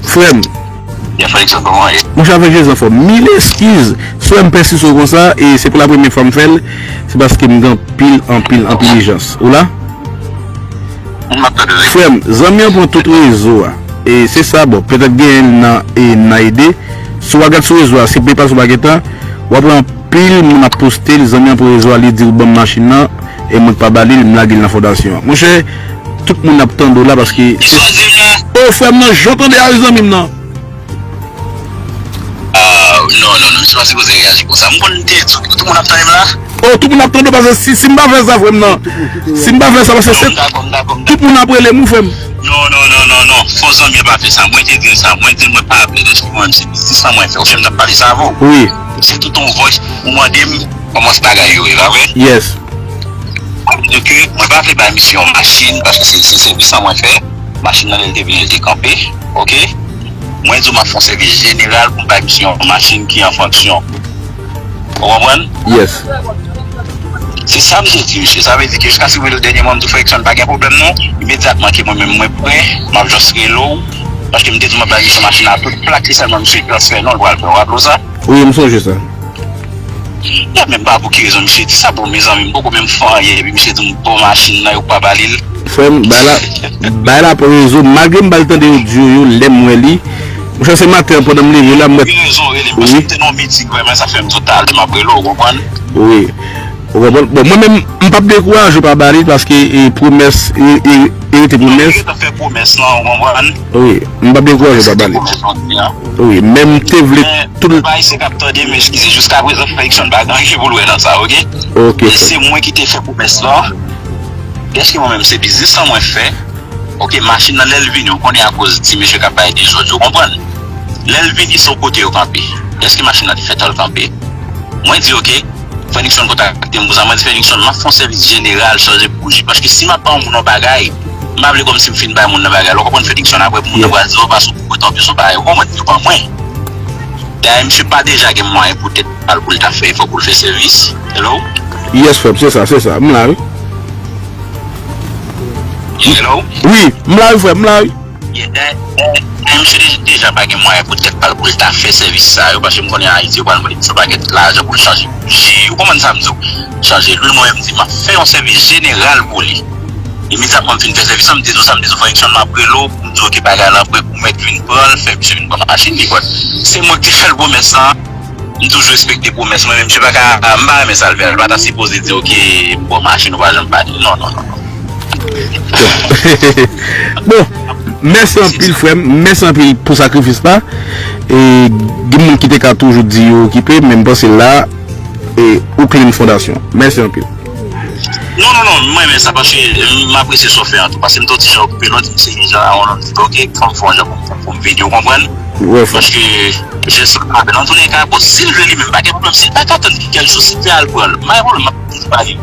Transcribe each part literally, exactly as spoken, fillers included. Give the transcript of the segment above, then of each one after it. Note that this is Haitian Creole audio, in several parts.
Frè m. Monchè, avèk Jezi anfòm. Mil eskiz. Si w wè m pèsiste w konsa, e se pou la premyè fwa m fè l, se paske m gen anpil, anpil, anpil ijans. Ou la? Frè m, zanmi an pran tout rezo a. E se sa, bon, petèt genyen l nan, e, nan ede. Si w a gad sou rezo a, se pepal sou baget la, w ap wè anpil moun ap poste l, zanmi an pran rezo a, li di w ban m machin nan, e mwen k pa ba li l, m lage l nan fondasyon an. Monchè, tout moun ap tande w la paske se. O, frè m nan, jan w tande a wi, zanmi m nan. Ah, non, non, non, misye pa sipoze reyaji konsa. M konn te di w, tout moun ap tande m la. Oh, tout moun ap tande w, paske si, si m pa fè sa, frè m nan. Si m pa fè sa, paske se. Tout moun ap rele m, wi, frè m. Non, non, non, non, non. Fò zanmi an pa fè sa. Mwen te di l sa. Mwen di l mwen pa vle, paske mwen menm se biznis lan mwen fè. Ou fè m t ap pale sa avè w. Wi. Se tout yon voice ou mande m kòman se bagay yo ye, pa vre? Yes. Mwen di ke mwen pa vle bay misye yon machin, paske se, se sèvis lan mwen fè. Machin nan, lè l te vini, l te kanpe. Oke? Mwen di w m ap fè yon sèvis jeneral pou m bay misye yon machin ki an fonksyon. Ou konprann? Yes. Se sa m te di misye. Sa vle di ke jiskaske w rele dènyèman, m di w frè Nixon pa gen pwoblèm non. Imedyatman ke mwen menm mwen prè, m ap just rele w. Paske m te di w m ap bay misye machin nan tout plak, se sèlman misye transfè non l pral fè. Ou raple w sa? Wi, m sonje sa. Mwen menm pa pou ki rezon misye di sa, bon, mezanmi, m poko menm fè anyen, epi misye di m bon machin nan, yo pa ba li l. Frè m, bay la, bay la pran rezo, malgre m ba l tande odyo yo, lè m wè li. Monchè, se maten an, pandan m leve la, m wè. Gen rezon, rele m, paske m te nan yon miting, vrèman, sa fè m di w talè m ap rele w, ou konprann? Wi. Ou konprann? Bon, mwen menm, m p ap dekouraje w pa ba li, paske, e, pwomès, e, e, e rete pwomès. Yo gentan fè pwomès lan, ou konprann? Wi, m p ap dekouraje w pa ba li. Wi, men m te vle tout. Men, bay se k ap tande m, eskize, jiska prezan, frè Nixon pa gen anyen pou l wè nan sa, oke? Oke, e frè. Se mwen ki te fè pwomès lan. Dèske mwen menm, se biznis lan mwen fè. Oke, machin nan, lè l vini, ou konnen akoz ti mesye k ap bay dezòd yo, ou konprann? Lè l vini, se yon kote yo kanpe. Dèske machin nan te fèt al kanpe. Mwen di, oke, Frè Nixon kontakte m pou sa. Mwen di, Frè Nixon, m ap fè yon sèvis jeneral, chanje bouji. Paske si m ap ba yon moun yon bagay, m pa vle kòmsi m fin bay moun nan bagay la. Ou konprann, Frè Nixon, apre moun nan pral di, o, paske ou poko tanpye sou bagay. Ou konprann, yo ban mwen. Dayè, misye pa deja gen mwayen poutèt pa l pou l ta fè efò pou l fè sèvis. Hello? Yes, frè m, se sa, se sa. M la, wi. Hello? Wi, m la, wi, frè m, m la, wi. Yeah, dayè, dayè, dayè, misye de-, deja pa gen mwayen poutèt pa l pou l ta fè sèvis sa yo, paske m konnen Ayiti, yo pral mande misye yon pakèt lajan pou l chanje bouji, ou konprann sa m di w? Chanje lwil, mwen menm m di m ap fè yon sèvis jeneral pou li. Imedyatman m fin fè sèvis lan, m te di w sa, m te di w, Frè Nixon, m ap rele w, pou m di w, oke, bagay lan prè, pou mèt vin pran l, fè misye vin pran machin li, but se mwen ki te fè l pwomès lan, m toujou respekte pwomès mwen, men misye pa ka, m pa renmen sa l fè a, l pa ta sipoze di, oke, m pran machin ou pa janm pale, non, non, non, non. Bon, mèsi anpil, frè m. Mèsi anpil pou sakrifis la. E, gen moun ki te ka toujou di yo okipe, men m panse la, e, ou clean fondasyon. Mèsi anpil. Non, non, non, mwen renmen sa paske m apresye sa w fè an tou. Paske m te yon ti jan okipe, lòt m se jan a yon lòt, oke, fò m fè yon jan pou, pou, pou m vini, ou konprann? Paske, jès la, nan tou lè ka, bon, si l vle li menm, pa gen pwoblèm. Si l pa ka tann kèk jou, si l vle al pran l, pa gen pwoblèm, m ap di pa li.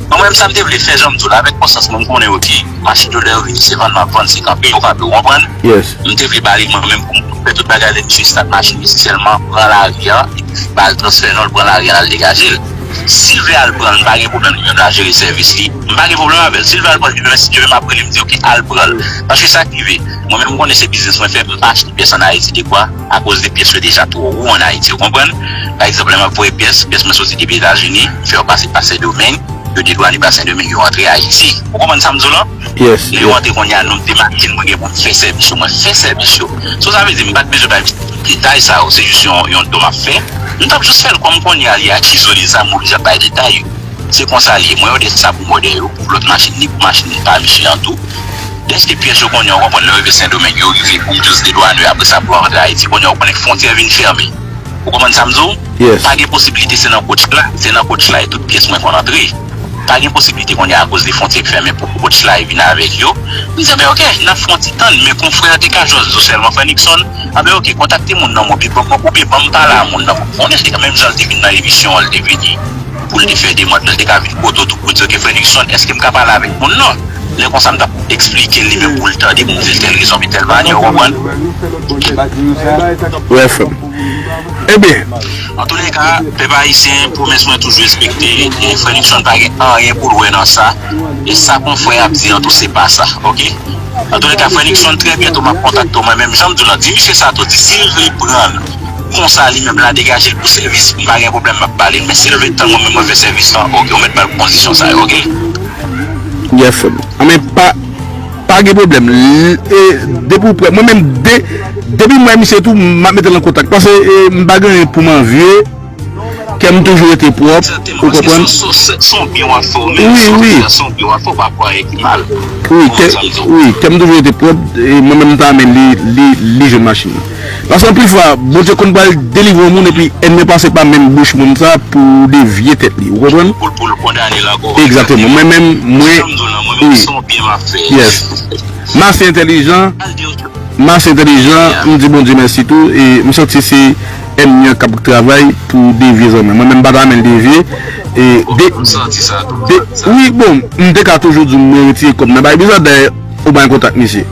Mwen menm, sa m te vle fè, jan m di w la, avèk konsyans mwen, m konnen, oke, machin yo lè yo vini, se vann m ap vann, se kanpe yo kanpe, ou konprann? Yes. M te vle ba li mwen menm pou m fè tout bagay, lè misye stat machin li, se sèlman pran lari a, epi ba l transfè non l, pran lari a, l al degaje l. Si l vle al pran l, m pa gen pwoblèm, li menm l al jere sèvis li. M pa gen pwoblèm avè l. Si l vle al pran l, li menm, si Dye vle, m ap rele, m di, oke, al pran l. Paske sa k rive, mwen menm, m konnen se biznis mwen fè, m pa achte pyès ann Ayiti dekwa, akoz de pyès yo deja twò wo ann Ayiti, ou konprann? Pa egzanp, lè m ap voye pyès, pyès mwen soti depi Etazini, m fè yo pase pa Sendomeng, yo dedwane pa Sendomeng, yo antre Ayiti. Ou konprann sa m di w lan? Yes. Lè yo antre kounye a, nonb de machin mwen gen pou m fè sèvis yo, mwen fè sèvis yo. So sa vle di, m pa t bezwen bay detay sa yo, se jis yon, yon don m ap fè. M t ap jis fè l kòm kounye a li akize w de sa, m oblije ap bay detay yo. Se konsa l ye. Mwen yo de sa pou mòdè yo, pou lòt machin, ni pou machin pa misye an tou. Dèske pyès yo kounye a, ou konprann, lè yo rive Sendomeng, yo rive pou m jis dedwane yo, apre sa pou yo antre Ayiti, kounye a, ou konnen fwontyè vin fèmen. Ou konprann sa m di w? Yes. Pa gen posiblite se nan coach la, se nan coach la e tout pyès mwen konn antre. Pa gen posiblite kounye a akoz de fwontyè k fèmen pou coach la e vin avèk yo. M di, ben oke, n ap fè yon ti tann, men konfrè a te ka jis di w sèlman, frè Nixon, a ben oke, kontakte moun nan, oubyen ban m, oubyen ban m pale a moun nan pou m konnen, se menm jan l te vin nan emisyon an, l te vini pou l te fè demann nan, l te ka vin kote w tou pou di, oke, frè Nixon, èske m ka pale avèk moun nan? Lè konsa, m t ap eksplike l li menm pou l tande, pou m di l tèl rezon, pi tèl manyè, ou konprann? Wi, frè m. Ebyen. Antouleka, pèp ayisyen, pwomès mwen toujou respekte, e frè Nixon pa gen anyen pou l wè nan sa, e sa k yon frè ap di an tou, se pa sa, oke? Antouleka, frè Nixon, trè byento m ap kontakte w, mwen menm, jan m di w lan, di misye sa tou, di si l vle pran l konsa li menm la, degaje l pou sèvis, m pa gen pwoblèm, m ap ba li l, men si l vle tann mwen menm mwen fè sèvis lan, oke, ou mèt ba l kondisyon sa yo, oke? Yes, frè m. Anben, pa, pa gen pwoblèm. L-, e, depi w prè, mwen menm, de, depi m wè misye tou, m ap mete l an kontak. Paske, e, m pa gen anyen pou m anvye. Kè m toujou rete pwòp, ou konprann? Wi, wi. Wi, kè, wi, kè m toujou rete pwòp, e mwen menm m ta renmen li, li, li jwenn machin nan. Paske anpil fwa, Bondye konn pral delivre yon moun epi ènmi an pase pa menm bouch moun sa pou devye tèt li, ou konprann? Pou l, pou l kondane l ankò. Egzakteman. Mwen menm, mwen, wi. Yes. M ase entèlijan, m ase entèlijan, m di Bondye mèsi tou, e m santi se ènmi an k ap travay pou devye zanmi an. Mwen menm m pa ta renmen l devye, e de, de, wi, bon, m te ka toujou di w mwen retire kòb nan bay bizan, dayè, ou pa gen kontak misye.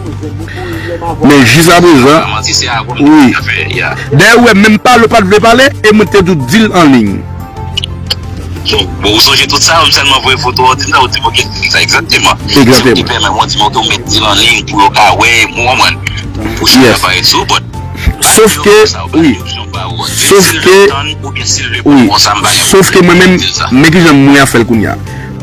Men jis aprezan, wi. Dayè, ou wè, menm pale, ou pa t vle pale, e mwen te di w di l an liy. Bon, bon, ou sonje tout sa, ou sèlman voye foto, ou di m sa, ou di m, "Ok, se sa egzakteman." Egzakteman. Si ou te pèmèt mwen, di m, "Ok, ou mèt di l an liy pou yo ka wè, ou konprann." Pou sa ka parèt sou, but. Sof ke, wi. Sof ke, wi. Sof ke mwen menm, men kijan mwen ap fè l kounye a.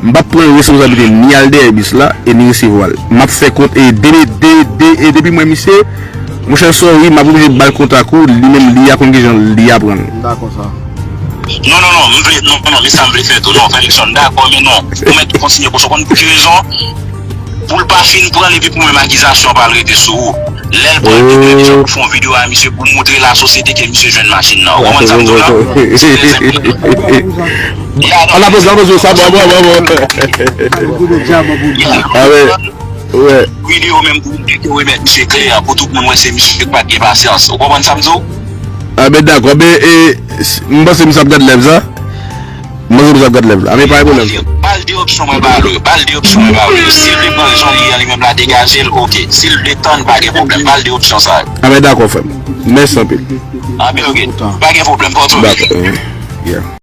M p ap pran responsablite ni al dèyè bis la e ni resevwa l. M ap fè kont e de, de, de, e depi mwen misye, monchè, sorry, m ap oblije ba l kontak ou, li menm li a konn kijan li a pran l. M dakò sa. Non, non, non, m vle, non, non, men sa m vle fè tou. Non, Felixson, m dakò, men non. Ou mèt kontinye konsa, ou konn pou ki rezon? Pou l pa fin pran l epi pou menm akizasyon pa al rete sou ou. Lè l pran l tou, menm jan pou fè yon videyo a misye pou montre lasosyete ke misye jwenn machin nan. Ou konprann sa m di w la? Se trè enpòtan. An apre sa, apre sa, bon, bon, bon, bon. Amen. Wi. Videyo menm pou montre ke remèt misye klè, pou tout moun wè se misye k pa t gen pasyans. Ou konprann sa m di w? Amen, dakò. Men, e, m panse misye ap gad live sa. M panse misye ap gad live la. Amen, pa gen pwoblèm. Ba l de opsyon mwen ba l yo. Ba l de opsyon mwen ba l yo. Si l vle pran l jan li ye a li menm la, degaje l, oke. Si l vle tann, pa gen pwoblèm. Ba l de opsyon sa yo. Amen, dakò, frè m. Mèsi anpil. Amen, oke. Pa gen pwoblèm, pòte w byen. Dakò. Yeah.